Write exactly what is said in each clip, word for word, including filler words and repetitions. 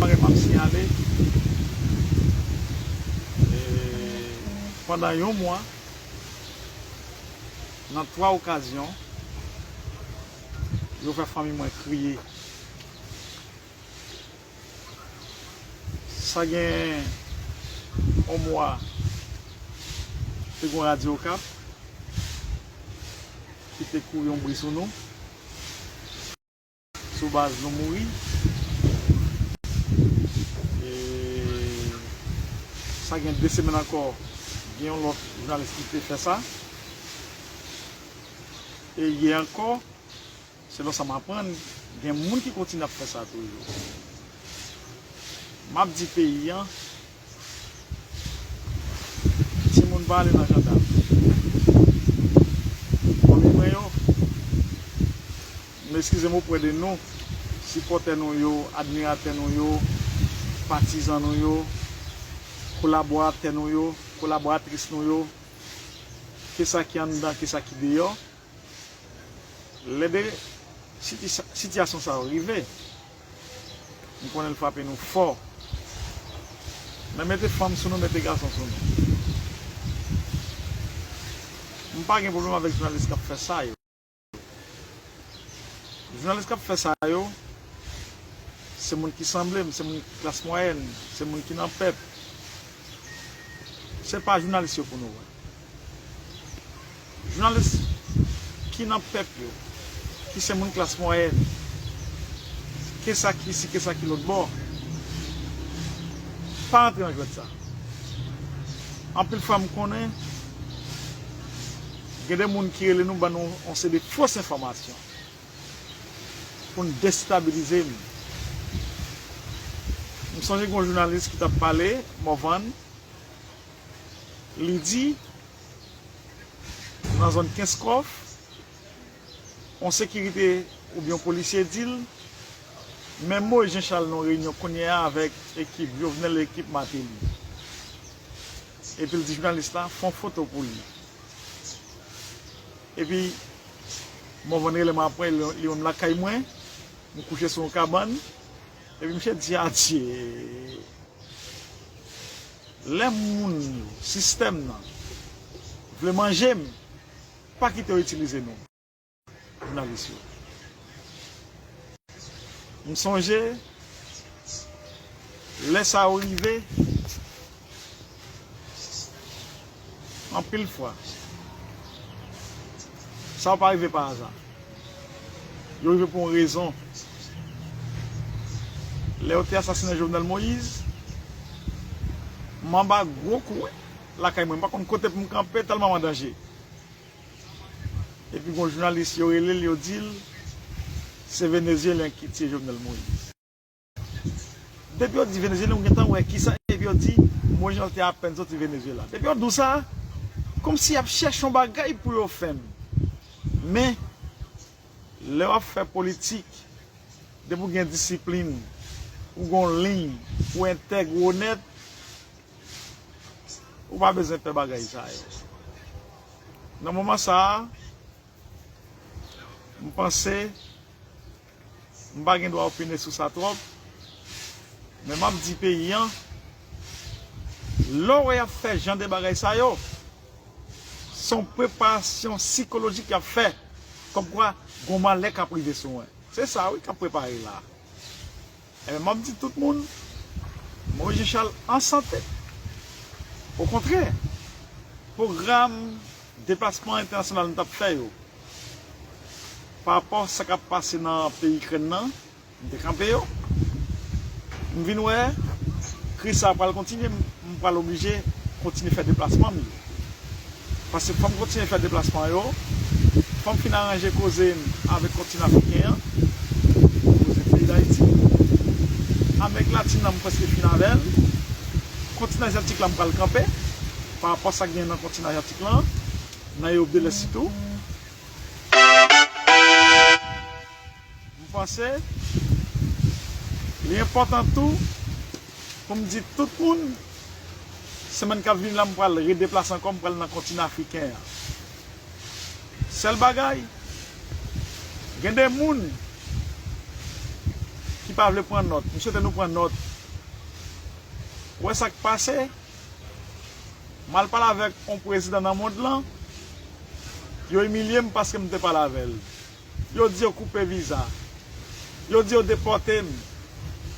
M ap siyale, e, pandan yon mwa, nan twa okazyon, yo fè fanmi mwen kriye. Sa gen yon mwa, te gen yon radyo Okap ki te kouri yon bri sou nou, sou baz nou mouri. E sa gen de semèn ankò, gen yon lòt jounalis ki te fè sa. E yè ankò, selon sa m aprann, gen moun ki kontinye ap fè sa toujou. M ap di peyi a, timoun pa ale nan jandam. Fanmi mwen yo, m eskize m oprè de nou, sipòtè nou yo, admiratè nou yo, patizan nou yo, kolaboratè nou yo, kolaboratris nou yo, ke sa ki anndan, ke sa ki deyò. Lè de siti-, sitiyasyon sa yo rive, m konnen l frape nou fò. Men mete fanm sou nou, mete gason sou nou. M pa gen pwoblèm avèk jounalis k ap fè sa yo. Jounalis k ap fè sa yo, se moun ki sanble m, se moun ki klas mwayèn, se moun ki nan pèp. Se pa jounalis yo pou nou wè. Jounalis ki nan pèp yo, ki se moun klas mwayèn, ke sa ki isi, ke sa ki lòt bò, pa antre nan jwèt sa. Anpil fwa m konnen, gen de moun ki rele nou, ban nou yon seri de fos enfòmasyon pou n destabilize m. M sonje gen yon jounalis ki t ap pale, Morvan, li di, nan zòn Kenskòf, yon sekirite oubyen yon polisye di l, men Moïse Jean Charles nan reyinyon kounye a avèk ekip Jovenel e ekip Martelly. Epi l di jounalis la fè yon foto pou li. Epi Morvan rele m apre, li, li wè m lakay mwen, m kouche sou yon kabann. Epi misye di, adye, lè moun yo, sistèm nan, vle manje m, pa kite yo itilize nou, jounalis yo. M sonje, lè sa yo rive, anpil fwa, sa yo pa rive pa aza. Yo rive pou yon rezon. Lè yo te asasinen Jovenel Moïse, m anba gwo kou, wi, lakay mwen. M pa konn kote pou m kanpe, tèlman m an danje. Epi gon jounalis, yo rele l, yo di l, se Venezyelyen ki tiye Jovenel Moïse. Depi yo di Venezyelyen, ou gentan wè kisa, epi yo di, Moïse Jean te apèn soti Venezyela. Depi yo di w sa, kòmsi y ap chèche yon bagay pou yo fè m. Men, lè w ap fè politik, depi w gen disiplin, ou gen yon liy, ou entèg, ou onèt, ou pa bezwen pè bagay sa yo. Nan moman sa a, m panse, m pa gen dwa opine sou sa twòp, men m ap di peyi a, lè w wè y ap fè jan de bagay sa yo, se yon preparasyon sikolojik y ap fè, kòmkwa gon malè k ap rive sou mwen. Se sa, wi, k ap prepare la. Ebyen, m ap di tout moun, Moïse Jean Charles an sante. Okontrè, pwogram deplasman entènasyonal nou t ap fè yo, pa rapò sa k ap pase nan peyi Ikrèn nan, m te kanpe yo. M vin wè kriz sa a pral kontinye, m, m pral oblije kontinye fè deplasman m yo. Paske fò m kontinye fè deplasman yo, fò m fin aranje koze m avèk kontinan afriken an, koze peyi Dayiti. Amerik Latin nan, m prèske fin avè l. Kontinan azyatik la, m pral kanpe pa rapò sa k gen nan kontinan azyatik lan, nan Ewòp de Lès sitou. M panse li enpòtan tou pou m di tout moun, semèn k ap vini la, m pral redeplase ankò, m pral nan kontinan afriken an. Sèl bagay, gen de moun ki pa vle pran nòt. M swete nou pran nòt. Ou wè sa k pase? M al pale avèk yon prezidan nan mond lan, yo imilye m paske m te pale avè l. Yo di yo koupe viza. Yo di yo depòte m.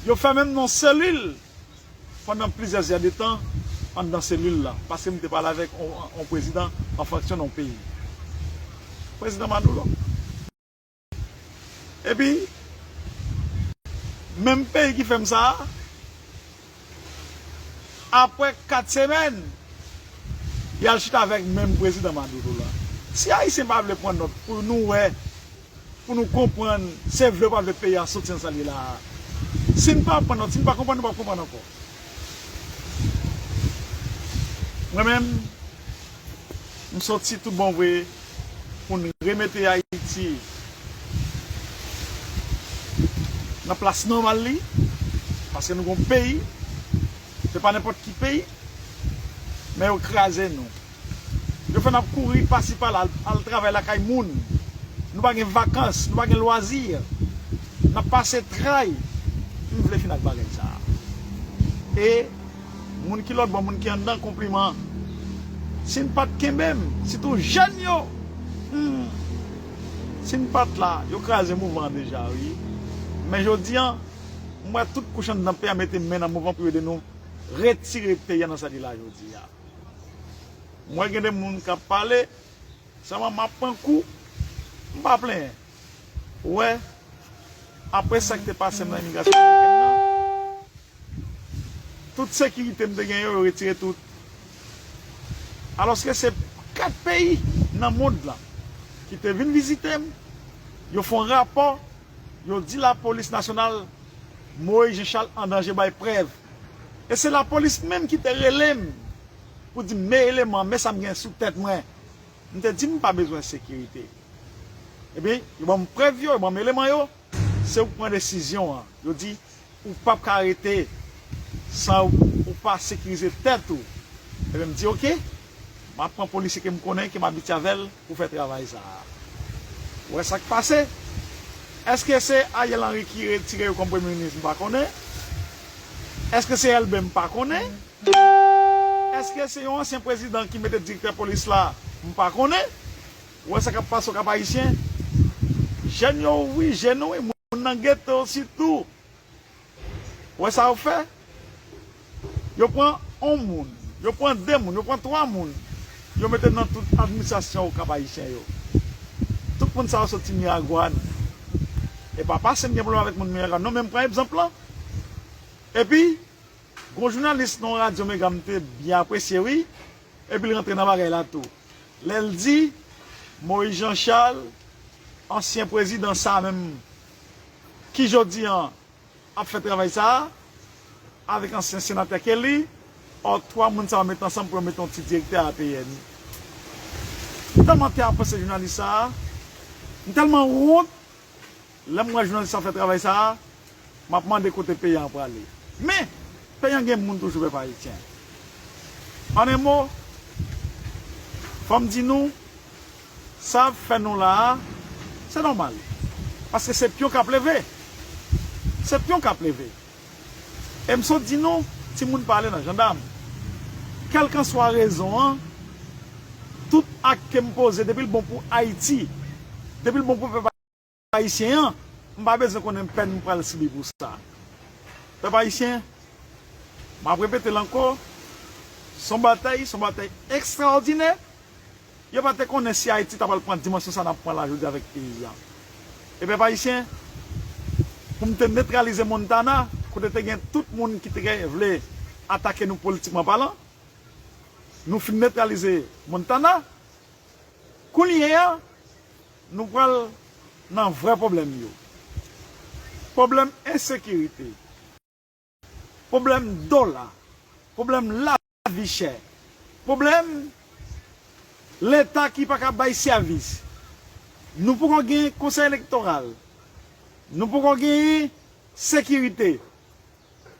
Yo fèmen m nan selil pandan plizyè zè de tan anndan selil la, paske m te pale avèk yon, yon prezidan an fonksyon nan yon peyi. Prezidan Maduro. Epi, menm peyi ki fè m sa a, apre kat semèn, y al chita avèk menm prezidan Maduro la. Si Ayisyen pa vle pran nòt pou nou wè, pou nou konprann, se vle ou pa vle peyi a soti nan sa l ye la a. Si n pa pran nòt, si n pa konprann, nou p ap konprann ankò. Mwen menm, m soti tout bon vre pou n remete Ayiti nan plas nòmal li, paske nou gon peyi, se pa nenpòt ki peyi, men yo kraze nou. Yo fè n ap kouri pasi pala, al, al travay lakay moun. Nou pa gen vakans, nou pa gen lwazi. N ap pase tray. M vle fin ak bagay sa a. E moun ki lòt bò, moun ki anndan, konpliman. Si n pa t kenbe m, sitou jèn yo, hmm, si n pa t la, yo kraze mouvman an deja, wi. Men jodi a, m wè tout kouch anndan peyi a mete men nan mouvman pou yo ede nou retire peyi a nan sa li la jodi a. M wè gen de moun k ap pale, sèlman m ap pran kou, m pa plenyen. Ou wè, apre sa k te pase m nan imigrasyon amerikèn nan, tout sekirite m te gen yo, yo retire tout. Alòske se kat peyi nan mond lan ki te vin vizite m, yo fè yon rapò, yo di lapolis nasyonal Moïse Jean Charles an danje bay prèv. E se lapolis menm ki te rele m pou di m, men eleman, men sa m gen sou tèt mwen. M te di m pa bezwen sekirite. Epi, yo ban m prèv yo, yo ban m eleman yo. Se ou k pran desizyon an. Yo di, ou p ap ka rete san ou, ou pa sekirize tèt ou. Ebyen, m di, oke, m ap pran polisye ke m konnen, ke m abitye avè l pou fè travay sa a. Ou wè sa k pase? Èske se Ariel Henry ki retire yo kòm premye minis? M pa konnen. Èske se Elbé? M pa konnen. Èske se yon ansyen prezidan ki mete direktè polis la? M pa konnen. Ou wè sa k ap pase Okap Ayisyen? Jèn yo ouvri je nou, wi, moun nan geto sitou. Ou wè sa yo fè? Yo pran yon moun, yo pran de moun, yo pran twa moun, yo mete nan tout administrasyon Okap Ayisyen yo. Tout moun sa yo soti Miragwàn. E pa pase m gen pwoblèm avèk moun Miragwàn. Non, men m pran egzanp lan. Epi, gon jounalis nan yon radyo Mega m te byen apresye, wi. Epi l rantre nan bagay la tou. Lè l di, Moïse Jean Charles, ansyen prezidan sa menm, ki jodi a ap fè travay sa a, avèk ansyen senatè Kelly, ò, twa moun sa yo met ansanm pou yo mete yon ti direktè A P N. M tèlman te apresye jounalis sa a, m tèlman wont, lè m wè jounalis sa fè travay sa a, m ap mande kote peyi a prale. Men, peyi a gen moun toujou, pèp ayisyen. An en mo, fò m di nou, sa ap fè nou la a, se nòmal. Paske se pyon k ap leve. Se pyon k ap leve. E m sot di nou, timoun pa ale nan jandam. Kèlkanswa rezon an, tout ak ke m poze, depi l bon pou Ayiti, depi l bon pou pèp ayisyen an, m pa bezwen konnen pèn m pral sibi pou sa. Pèp ayisyen, m ap repete l ankò, se yon batay, se yon batay ekstraòdinè. Yo pa te konnen si Ayiti ta pral pran dimansyon sa n ap pran la jodi avèk peyi a. E pèp ayisyen, pou m te netralize Montana, kote te gen tout moun ki te vle atake nou politikman palan, nou fin netralize Montana, kounye a, nou pral nan vrè pwoblèm yo. Pwoblèm ensekirite, pwoblèm dola, pwoblèm lavi chè, pwoblèm Leta ki pa ka bay sèvis. Nou poko gen konsèy elektoral. Nou poko gen sekirite.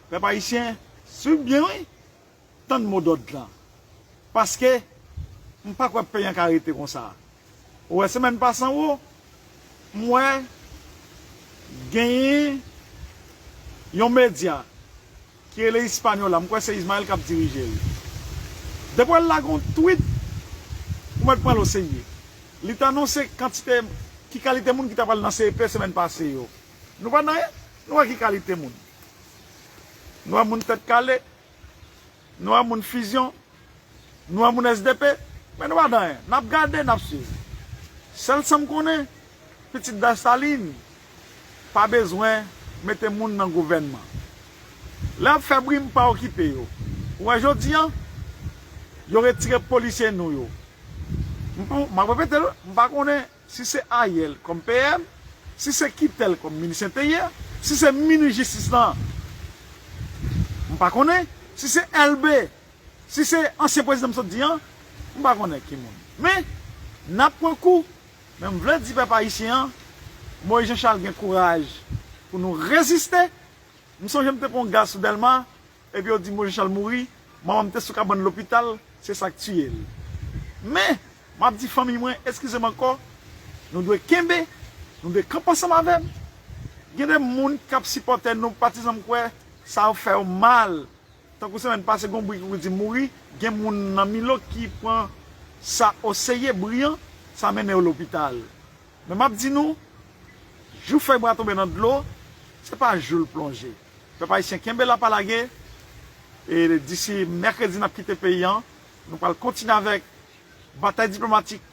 Pèp ayisyen, swiv byen wi. Tann mo dòd lan. Paske m pa kwè peyi an ka rete konsa. Ou wè semèn pase an wo, m wè genyen yon medya ki rele Hispaniola, m kwè se Ismael k ap dirije l. Depi w lage yon tweet, ou mèt pran l oserye. Li t anonse kantite, ki kalite moun ki ta pral nan C E P semèn pase yo. Nou pa nan anyen, nou wè ki kalite moun. Nou wè moun Tèt Kale, nou wè moun Fizyon, nou wè moun S D P, men nou pa nan anyen. N ap gade, n ap swiv. Sèl sa m konnen, pitit Dessalines pa bezwen mete moun nan gouvènman. Lè y ap fè bri, m pa okipe yo. Ou wè jodi an, yo retire polisye nou yo. M pou, m ap repete l, m pa konnen si se Ariel kòm P M, si se Kittel kòm minis enteryè, si se minis jistis lan, m pa konnen, si se L B, si se ansyen prezidan m sot di an, m pa konnen ki moun. Men, n ap pran kou, men m vle di pèp ayisyen an, Moïse Jean Charles gen kouraj pou nou reziste. M sonje m te pran yon gaz sou Dèlma, epi yo di Moïse Jean Charles mouri, manman m te sou kabann lopital, se sa k tiye l. Men, m ap di fanmi mwen, eskize m ankò, nou dwe kenbe, nou dwe kanpe ansanm avè m. Gen de moun k ap sipòte nou, patizan m kwè, sa yo fè yo mal. Tankou semèn pase, gen yon bri ki di mouri, gen moun nan Milo ki pran sa oserye, bri an, sa mennen yo lopital. Men m ap di nou, jou fèy bwa tonbe nan dlo, se pa jou l plonje. Pèp ayisyen, kenbe la, pa lage. E disi mèkredi, n ap kite peyi an. Nou pral kontinye avèk batay diplomatik